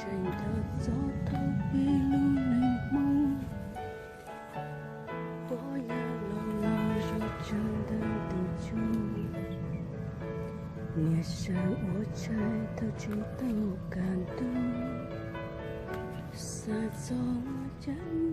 Nco txog thaum pib lub neej Hmoob, pob zeb laus laus zog tsawg ntawm tus ntsuj, niam sawv ua tshais thaum tsis tau kaj ntug, xav txog caij